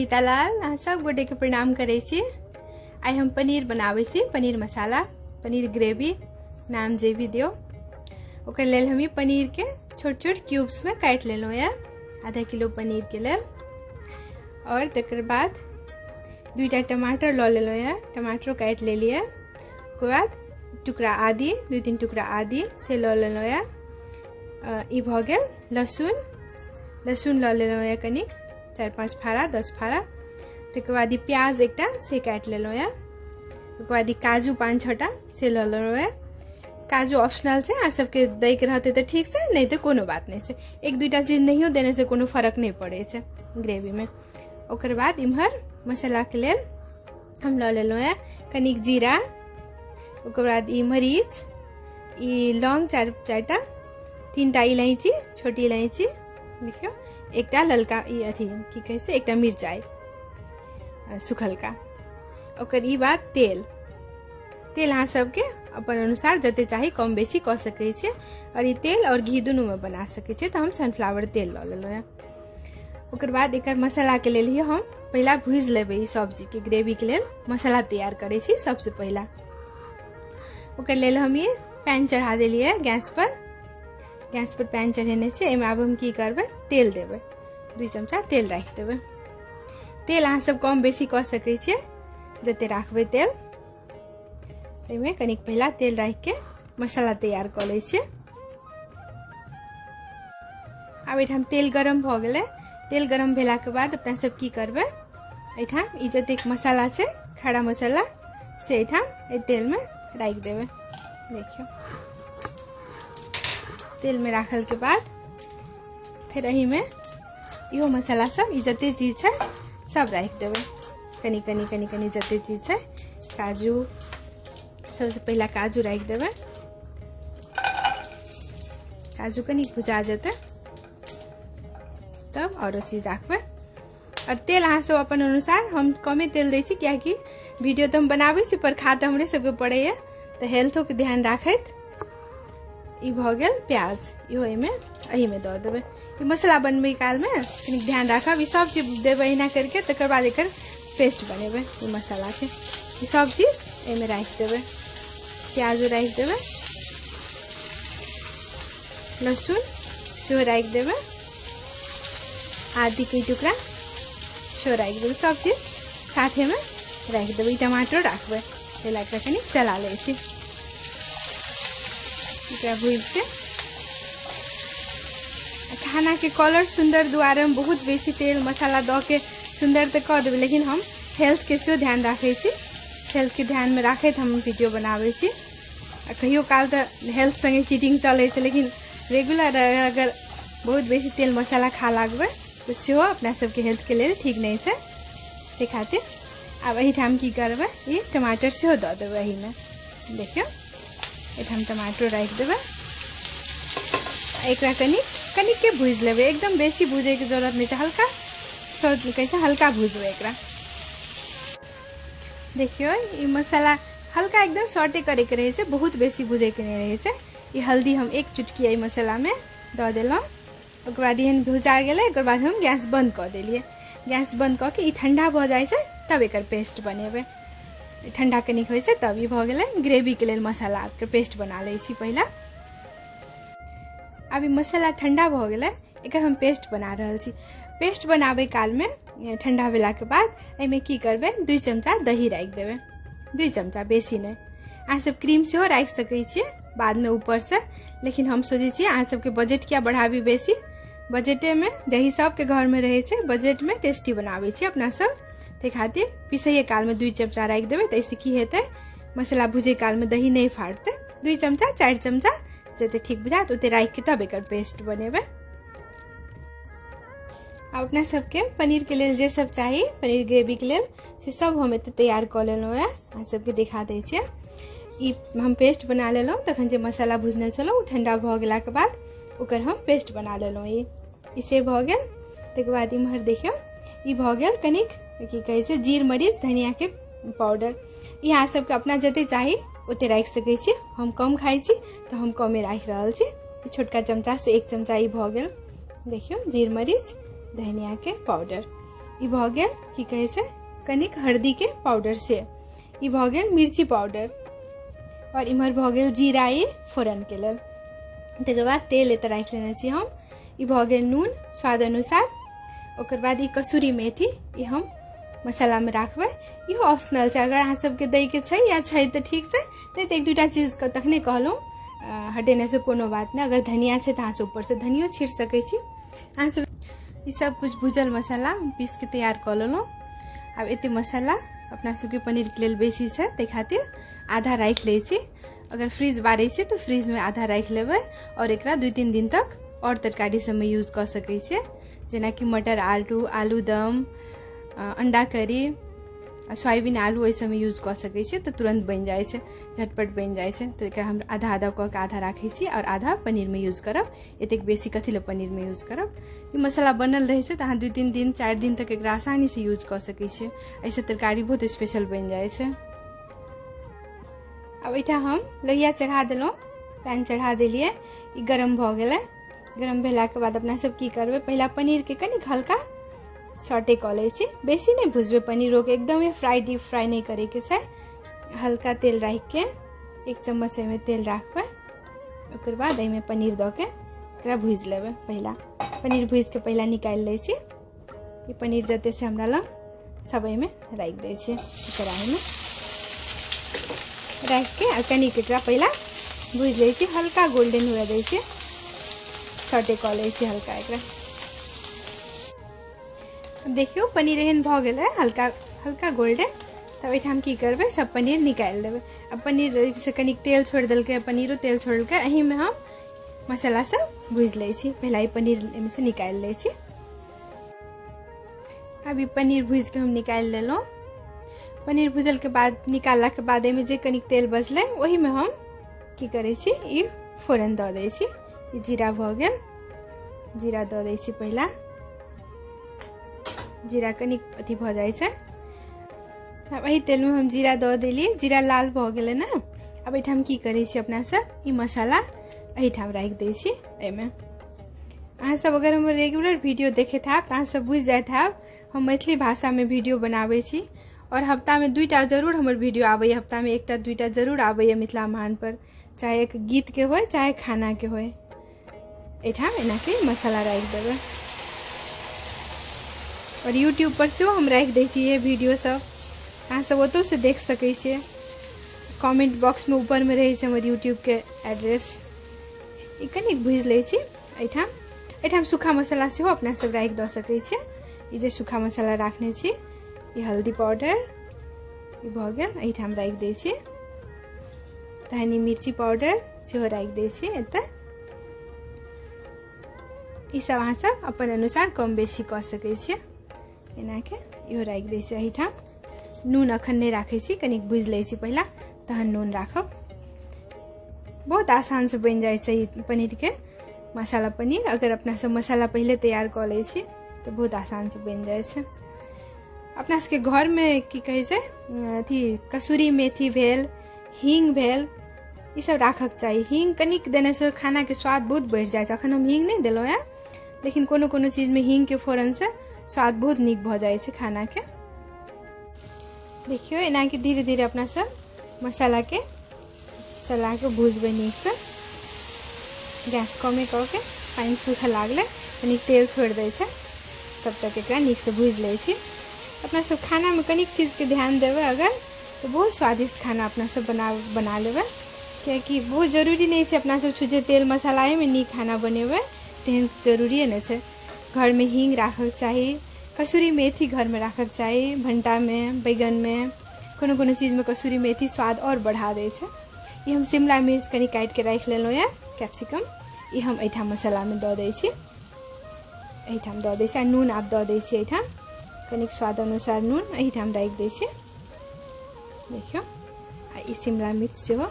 अनिता लाल, अहाँ सब गोटे के प्रणाम करै छी। आइ हम पनीर बनाबै छी, पनीर मसाला, पनीर ग्रेवी, नाम जे भी दियौ। ओकर लेल हम ई पनीर के छोट छोट क्यूब्स में काटि लेलहुँ यऽ, आधा किलो पनीर के लेल। और तकर बाद 2टा टमाटर लऽ लेलहुँ यऽ, टमाटरो काटि लेलियै। ओकर बाद टुकड़ा आदि, 2-3 टुकड़ा आदि से लऽ लेलहुँ यऽ। ई भऽ गेल लहसुन, लहसुन लऽ लेलहुँ यऽ कनिक, 4-5 फाड़ा, 10 फाड़ा। तकर बाद ई प्याज एकटा से काटि लेलहुँ यऽ। ओकर बाद ई काजू 5-6टा से लऽ लेलहुँ यऽ। काजू ऑप्शनल छै, अहाँ सबके दैके रहतै तऽ ठीक छै, नहि तऽ कोनो बात नहि छै। 1-2टा चीज नहियो देने से कोनो फर्क नहि पड़ै छै ग्रेवीमे। ओकर बाद इम्हर मसालाके लेल हम लऽ लेलहुँ यऽ कनिक जीरा, ओकर बाद ई मरीच, ई लौंग 4-4टा, 3टा इलायची, छोटी इलायची देखियौ, एकटा ललका ई अथी की कहै छै, एकटा मिरचाइ सुखलका। ओकर ई बाद तेल, तेल अहाँ सबके अपन अनुसार जते चाही कम बेसी कऽ सकै छियै। और ई तेल और घी दुनूमे बना सकै छियै, तऽ हम सनफ्लावर तेल लऽ लेलहुँ यऽ। ओकर बाद एकर मसालाके लेल ही हम पहिला भुजि लेबै ई सब्जीके ग्रेवीके लेल मसाला तैयार करै छी सबसँ पहिला। ओकर लेल हम ई पैन चढ़ा देलियै गैस पर। गैस पर पैन चढ़ेने छियै, एहिमे आब हम की करबै, तेल देबै, 2 चमचा तेल राखि देबै। तेल अहाँ सब कम बेसी कऽ सकै छियै, जते राखबै तेल। एहिमे कनिक पहिला तेल राखिके मसाला तैयार कऽ लै छियै। आब एहिठाम तेल गरम भऽ गेलै। तेल गरम भेलाके बाद अपना सब की करबै, एहिठाम ई जतेक मसाला छै खड़ा मसाला से एहिठाम एहि तेलमे राखि देबै। देखियौ तेलमे राखलके बाद फेर एहिमे इहो मसाला सब ई जते चीज छै सब राखि देबै। कनि कनि कनि कनि जते चीज छै, काजू सबसँ पहिला काजू राखि देबै। काजू कनि भुजा जेतै तब औरो चीज राखबै। और तेल अहाँ सब अपन अनुसार, हम कमे तेल दै छी कियाकि वीडियो तऽ हम बनाबै छी पर खा तऽ हमरे सबके पड़ैया, तऽ हेल्थोके ध्यान राखैत। ई भऽ गेल प्याज, इहो एहिमे दऽ देबै। ई मसाला बनबै कालमे कनि ध्यान राखब, ई सब चीज देबै एहिना करिके, तकर बाद एकर पेस्ट बनेबै ई मसालाके। ई सब चीज एहिमे राखि देबै, प्याजो राखि देबै, लहसुन सेहो राखि देबै, आदीके टुकड़ा सेहो राखि देबै, सब चीज साथेमे राखि देबै। ई टमाटरो राखबै, एहि लए कऽ कनि चला लै छी एकरा भुजिके। खानाके कलर सुन्दर दुआरे हम बहुत बेसी तेल मसाला दऽ के सुन्दर तऽ कऽ देबै, लेकिन हम हेल्थके सेहो ध्यान राखै छी। हेल्थके ध्यानमे राखैत हम वीडियो बनाबै छी। आ कहियो काल तऽ हेल्थ सङ्गे चीटिंग चलै छै, लेकिन रेगुलर अगर बहुत बेसी तेल मसाला खा लागबै तऽ सेहो अपना सबके हेल्थके लेल ठीक नहि छै। ताहि खातिर आब एहिठाम की करबै, ई टमाटर सेहो दऽ देबै एहिमे। देखियौ एहिठाम टमाटर राखि देबै। एकरा कनि कनिके भुजि लेबै, एकदम बेसी भुजैके जरूरत नहि छै, हल्का कहै छै हल्का भुजबै एकरा। देखियौ ई मसाला हल्का एकदम सॉटे करैके रहै छै, बहुत बेसी भुजैके नहि रहै छै। ई हल्दी हम 1 चुटकी एहि मसालामे दऽ देलहुँ। ओकर बाद एहन भुजा गेलै, ओकर बाद हम गैस बंद कऽ देलियै। गैस बंद कऽ के ई ठंडा भऽ जाइ छै तब एकर पेस्ट बनेबै। ठंडा कनिक होइ छै तब ई भऽ गेलै ग्रेवीके लेल मसाला। के पेस्ट बना लै छी पहिला। आब ई मसाला ठंडा भऽ गेलै, एकर हम पेस्ट बना रहल छी। पेस्ट बनाबै कालमे ठंडा भेलाके बाद एहिमे की करबै, 2 चमचा दही राखि देबै, 2 चमचा, बेसी नहि। अहाँ सब क्रीम सेहो राखि सकै छियै बादमे ऊपरसँ, लेकिन हम सोचै छियै अहाँ सबके बजट किया बढ़ाबी बेसी, बजटेमे दही सबके घरमे रहै छै, बजटमे टेस्टी बनाबै छियै अपना सब। ताहि खातिर पिसैए कालमे 2 चमचा राखि देबै, तऽ एहिसँ की हेतै, मसाला भुजै कालमे दही नहि फाटतै। 2 चमचा 4 चमचा जते ठीक बुझायत ओते राखिके तब एकर पेस्ट बनेबै। आब अपना सबके पनीरके लेल जे सब चाही पनीर ग्रेवीके लेल से सब हम एतऽ तैयार कऽ लेलहुँ हँ, अहाँ सबके देखा दै छियै। ई हम पेस्ट बना लेलहुँ, तखन जे मसाला भुजने छलहुँ ओ ठण्डा भऽ गेलाके बाद ओकर हम पेस्ट बना लेलहुँ। ई से भऽ गेल। तकर बाद इम्हर देखियौ ई भऽ गेल कनिक की कहै छै जीर मरीच धनियाके पाउडर। ई अहाँ सबके अपना जते चाही ओते राखि सकै छी, हम कम खाइ छी तऽ हम कमे राखि रहल छी। ई छोटका चमचासँ 1 चमचा ई भऽ गेल। देखियौ जीर मरीच धनियाके पाउडर ई भऽ गेल की कहै छै कनिक हरदीके पाउडर से। ई भऽ गेल मिर्ची पाउडर। आओर इम्हर भऽ गेल जीरा, ई फोरनके लेल। तकर बाद तेल एतऽ राखि लेने छी हम। ई भऽ गेल नून स्वाद अनुसार। ओकर बाद ई कसूरी मेथी, ई हम मसालामे राखबै। इहो ऑप्शनल छै, अगर अहाँ सबके दैके छै या छै तऽ ठीक छै, नहि तऽ एक दूटा चीजके तखने कहलहुँ हटेनेसँ कोनो बात नहि। अगर धनिया छै तऽ अहाँ सब ऊपरसँ धनियो छीट सकै छी। अहाँ सब ई सब कुछ भुजल मसाला हम पीसके तैयार कऽ लेलहुँ। आब एते मसाला अपना सबके पनीरके लेल बेसी छै, ताहि खातिर आधा राखि लै छी। अगर फ्रिज बारै छी तऽ फ्रिजमे आधा राखि लेबै आओर एकरा 2-3 दिन तक आओर तरकारी सबमे यूज कऽ सकै छियै, जेनाकि मटर आलू, आलू दम, अंडा करी, सोयाबीन आलू, एहि सबमे यूज कऽ सकै छियै। तऽ तुरन्त बनि जाइ छै, झटपट बनि जाइ छै। तऽ एकरा हम आधा आधा कऽ के आधा राखै छी आओर आधा पनीरमे यूज करब। एतेक बेसी कथी लए पनीरमे यूज करब। ई मसाला बनल रहै छै तऽ अहाँ 2-3 दिन 4 दिन तक एकरा आसानीसँ यूज कऽ सकै छियै। एहिसँ तरकारी बहुत स्पेशल बनि जाइ छै। आब एहिठाम हम लोहिया चढ़ा देलहुँ, पैन चढ़ा देलियै, ई गरम भऽ गेलै। गरम भेलाके बाद अपना सब की करबै, पहिला पनीरके कनिक हल्का सॉटे कऽ लै छी, बेसी नहि भुजबै पनीरोके, एकदमे फ्राई डीप फ्राई नहि करैके छै। हल्का तेल राखिके 1 चम्मच एहिमे तेल राखबै, ओकर बाद एहिमे पनीर दऽ के एकरा भुजि लेबै। पहिला पनीर भुजिके पहिला निकालि लै छी। ई पनीर जते से हमरा लग सब एहिमे राखि दै छियै, कढ़ाइमे राखिके आ कनिक एकरा पहिला भुजि लै छी, हल्का गोल्डन हुए दै छियै, सॉटे कऽ लै छी हल्का एकरा। देखियौ पनीर एहन भऽ गेलै हल्का हल्का गोल्डन। तब एहिठाम की करबै, सब पनीर निकालि देबै। आ पनीर से कनिक तेल छोड़ि देलकै, पनीरो तेल छोड़लकै, एहिमे हम मसाला सब भुजि लै छी। पहिला ई पनीर एहिमे से निकालि लै छी। अभी पनीर भुजिके हम निकालि लेलहुँ। पनीर भुजलके बाद निकाललाके बाद एहिमे जे कनिक तेल बचलै ओहिमे हम की करै छी, ई फोरन दऽ दै छी। ई जीरा भऽ गेल, जीरा दऽ दै छी। पहिला जीरा कनिक अथी भऽ जाइ छै। आब एहि तेलमे हम जीरा दऽ देलियै, जीरा लाल भऽ गेलै ने। आब एहिठाम की करै छी अपना सब, ई मसाला एहिठाम राखि दै छी। एहिमे अहाँ सब अगर हमर रेगुलर वीडियो देखैत हैब तऽ अहाँ सब बुझि जाइत हैब हम मैथिली भाषामे वीडियो बनाबै छी और हफ्तामे 2टा जरूर हमर वीडियो आबैए, हफ्तामे 1टा 2टा जरूर आबैए मिथिला महान पर, चाहे एक गीतके होय चाहे खानाके होय। एहिठाम एनाके मसाला राखि देबै और यूट्यूब पर सेहो हम राखि दै छी इहे वीडियो सब, अहाँ सब ओतहुसँ देख सकै छियै। कमेंट बॉक्समे ऊपरमे रहै छै हमर यूट्यूबके एड्रेस। ई कनिक भुजि लै छी। एहिठाम सूखा मसाला सेहो अपना सब राखि दऽ सकै छियै। ई जे सूखा मसाला राखने छी, ई हल्दी पाउडर ई भऽ गेल, एहिठाम राखि दै छी। तहन ई मिर्ची पाउडर सेहो राखि दै छी एतऽ। ई सब अहाँ सब अपन अनुसार कम बेसी कऽ सकै छियै। एनाके इहो राखि दै छी एहिठाम। नून अखन नहि राखै छी, कनिक भुजि लै छी पहिला तहन नून राखब। बहुत आसानसँ बनि जाइ छै ई पनीरके मसाला पनीर। अगर अपना सब मसाला पहिले तैयार कऽ लै छी तऽ बहुत आसानसँ बनि जाइ छै। अपना सबके घरमे की कहै छै अथी कसूरी मेथी भेल, हींग भेल, ई सब राखक चाही। हींग कनिक देनेसँ खानाके स्वाद बहुत बढ़ि जाइ छै। अखन हम हींग नहि देलहुँ हेँ, लेकिन कोनो कोनो चीजमे हींगके फोरनसँ स्वाद बहुत नीक भऽ जाइ छै खानाके। देखियौ एनाके धीरे धीरे अपना सब मसालाके चला कऽ भुजबै नीकसँ। गैस कमे कऽ के पानि सूखऽ लागलै, कनिक तेल छोड़ि दै छै, तब तक एकरा नीकसँ भुजि लै छी। अपना सब खानामे कनिक चीजके ध्यान देबै अगर तऽ बहुत स्वादिष्ट खाना अपना सब बना लेबै। कियाकि बहुत जरूरी नहि छै अपना सब छुछे तेल मसालाएमे नीक खाना बनेबै, तेहन जरूरिए नहि छै। घरमे हींग राखऽके चाही, कसूरी मेथी घरमे राखऽके चाही, भण्टामे बैगनमे कोनो कोनो चीजमे कसूरी मेथी स्वाद आओर बढ़ा दै छै। ई हम शिमला मिर्च कनि काटिके राखि लेलहुँ यऽ, कैप्सिकम, ई हम एहिठाम मसालामे दऽ दै छी, एहिठाम दऽ दै छी। आ नून आब दऽ दै छी एहिठाम, कनिक स्वाद अनुसार नून एहिठाम राखि दै छी। देखियौ आ ई शिमला मिर्च सेहो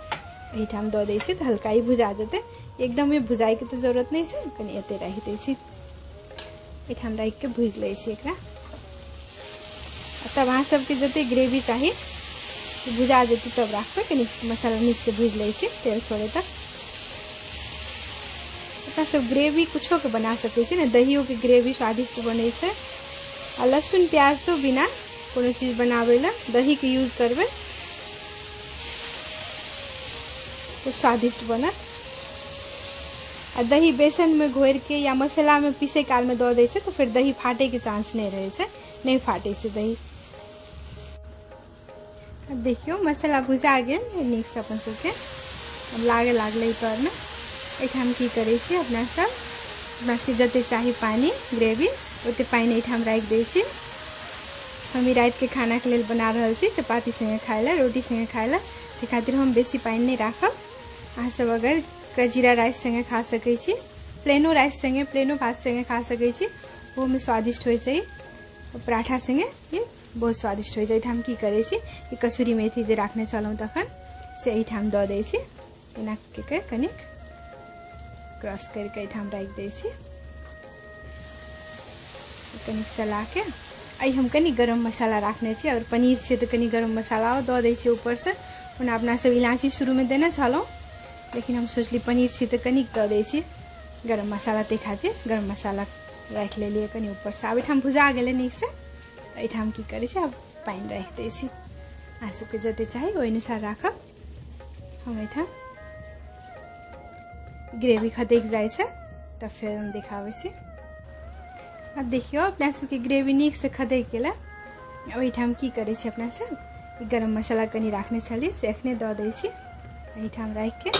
एहिठाम दऽ दै छी तऽ हल्का ई भुजा जेतै, एकदमे भुजाइके तऽ जरूरत नहि छै, कनि एते राखि दै छी। एहिठाम राखिके भुजि लै छी एकरा। आ तब अहाँ सबके जते ग्रेवी चाही भुजा जेतै तब राखबै। कनि मसाला नीकसँ भुजि लै छी तेल छोड़े तक। अपना सब ग्रेवी कुछोके बना सकै छी ने, दहियोके ग्रेवी स्वादिष्ट बनै छै, आ लहसुन प्याजो बिना कोनो चीज बनाबै लए दहीके यूज करबै तऽ स्वादिष्ट बनत। आ दही बेसनमे घोरिके या मसालामे पीसै कालमे दऽ दै छै तऽ फेर दही फाटैके चांस नहि रहै छै, नहि फाटै छै दही। आब देखियौ मसाला भुजा गेल नीकसँ अपन सबके, आब लागऽ लागलै तरमे। एहिठाम की करै छी अपना सब, अपना सबके जते चाही पानि ग्रेवी ओते पानि एहिठाम राखि दै छी। हम ई रातिके खानाके लेल बना रहल छी, चपाती संगे खाय लए, रोटी संगे खाय लए, ताहि खातिर हम बेसी पानि नहि राखब। अहाँ सब अगर जीरा राइस संगे खा सकै छी, प्लेनो राइस संगे, प्लेनो भात संगे खा सकै छी, ओहोमे स्वादिष्ट होइ छै। पराठा संगे ई बहुत स्वादिष्ट होइ छै। एहिठाम की करै छी, ई कसूरी मेथी जे राखने छलहुँ तखन से एहिठाम दऽ दै छी, एना के कनिक क्रॉस करिके एहिठाम राखि दै छी, कनिक चलाके। एहि हम कनि गरम मसाला राखने छी, अगर पनीर छै तऽ कनि गरम मसालाओ दऽ दै छी ऊपरसँ। ओना अपना सब इलायची शुरूमे देने छलहुँ, लेकिन हम सोचली पनीर छी तऽ कनिक दऽ दै छी गरम मसाला, ताहि खातिर गरम मसाला राखि लेलियै कनि ऊपरसँ। आब एहिठाम भुजा गेलै नीकसँ, एहिठाम की करै छी, आब पानि राखि दै छी। अहाँ सबके जते चाही ओहि अनुसार राखब। हम एहिठाम ग्रेवी खदकि जाइ छै तब फेर हम देखाबै छी। आब देखियौ अपना सबके ग्रेवी नीकसँ खदकि गेलै। ओहिठाम की करै छी अपना सब, गरम मसाला कनि राखने छली से एखने दऽ दै छी एहिठाम राखिके।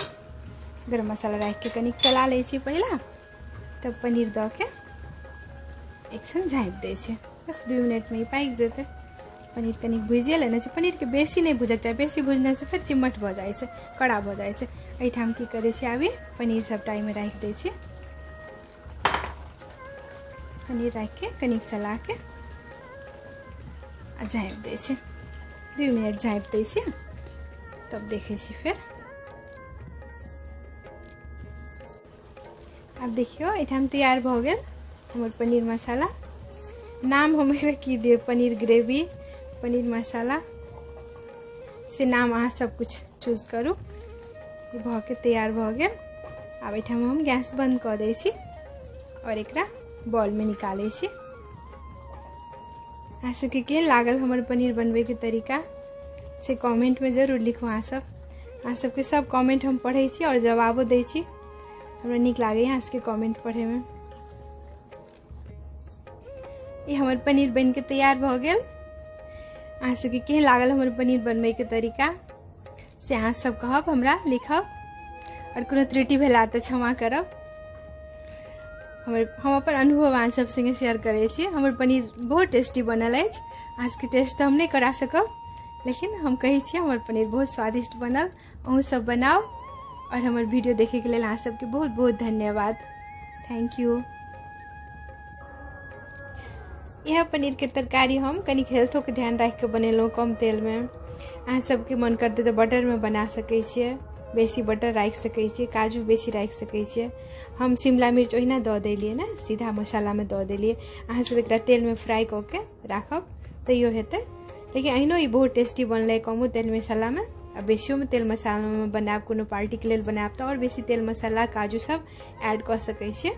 गरम मसाला राखिके कनिक चला लै छी पहिला, तब पनीर दऽ के एक क्षण झाँपि दै छी। बस 2 मिनटमे ई पाकि जेतै। पनीर कनि भुजिए लेने छै, पनीरके बेसी नहि भुजैके चाही, बेसी भुजनेसँ फेर चिमट भऽ जाइ छै, कड़ा भऽ जाइ छै। एहिठाम की करै छी, आब ई पनीर सबटा एहिमे राखि दै छी। पनीर राखिके कनिक चलाके आ झाँपि दै छी, 2 मिनट झाँपि दै छी, तब देखै छी फेर। आब देखियौ एहिठाम तैयार भऽ गेल हमर पनीर मसाला। नाम हम एकरा की दियै, पनीर ग्रेवी, पनीर मसाला, से नाम अहाँ सब कुछ चूज करू। भऽ के तैयार भऽ गेल। आब एहिठाम हम गैस बंद कऽ दै छी आओर एकरा बॉलमे निकालै छी। अहाँ सबके केहन लागल हमर पनीर बनबैके तरीका से कमेंटमे जरूर लिखू। अहाँ सबके सब कमेंट हम पढ़ै छी आओर जवाबो दै छी। हमरा नीक लागैए अहाँ सबके कमेंट पढ़ैमे। ई हमर पनीर बनिके तैयार भऽ गेल। अहाँ सबके केहन लागल हमर पनीर बनबैके तरीका से अहाँ सब कहब, हमरा लिखब, आओर कोनो त्रुटि भेला तऽ क्षमा करब। हम अपन अनुभव अहाँ सब संगे शेयर करै छी। हमर पनीर बहुत टेस्टी बनल अछि। अहाँ सबके टेस्ट तऽ हम नहि करा सकब, लेकिन हम कहै छी हमर पनीर बहुत स्वादिष्ट बनल। अहूँ सब बनाउ और हमर वीडियो देखे के लेल अहाँ सबके बहुत बहुत धन्यवाद। Thank you. इएह पनीर के तरकारी हम कनिक हेल्थोके ध्यान राखि कऽ बनेलहुँ कम तेलमे। अहाँ सबके मन करतै तऽ बटरमे बना सकै छियै, बेसी बटर राखि सकै छियै, काजू बेसी राखि सकै छियै। हम शिमला मिर्च ओहिना दऽ देलियै ने, सीधा मसालामे दऽ देलियै। अहाँ सब एकरा तेलमे फ्राई कऽ के राखब तैयो हेतै, लेकिन अहिनो ई बहुत टेस्टी बनलै कमो तेल मसालामे। आ बेसियोमे तेल मसालामे बनायब, कोनो पार्टीके लेल बनायब तऽ आओर बेसी तेल मसाला काजू सब ऐड कऽ सकै छियै।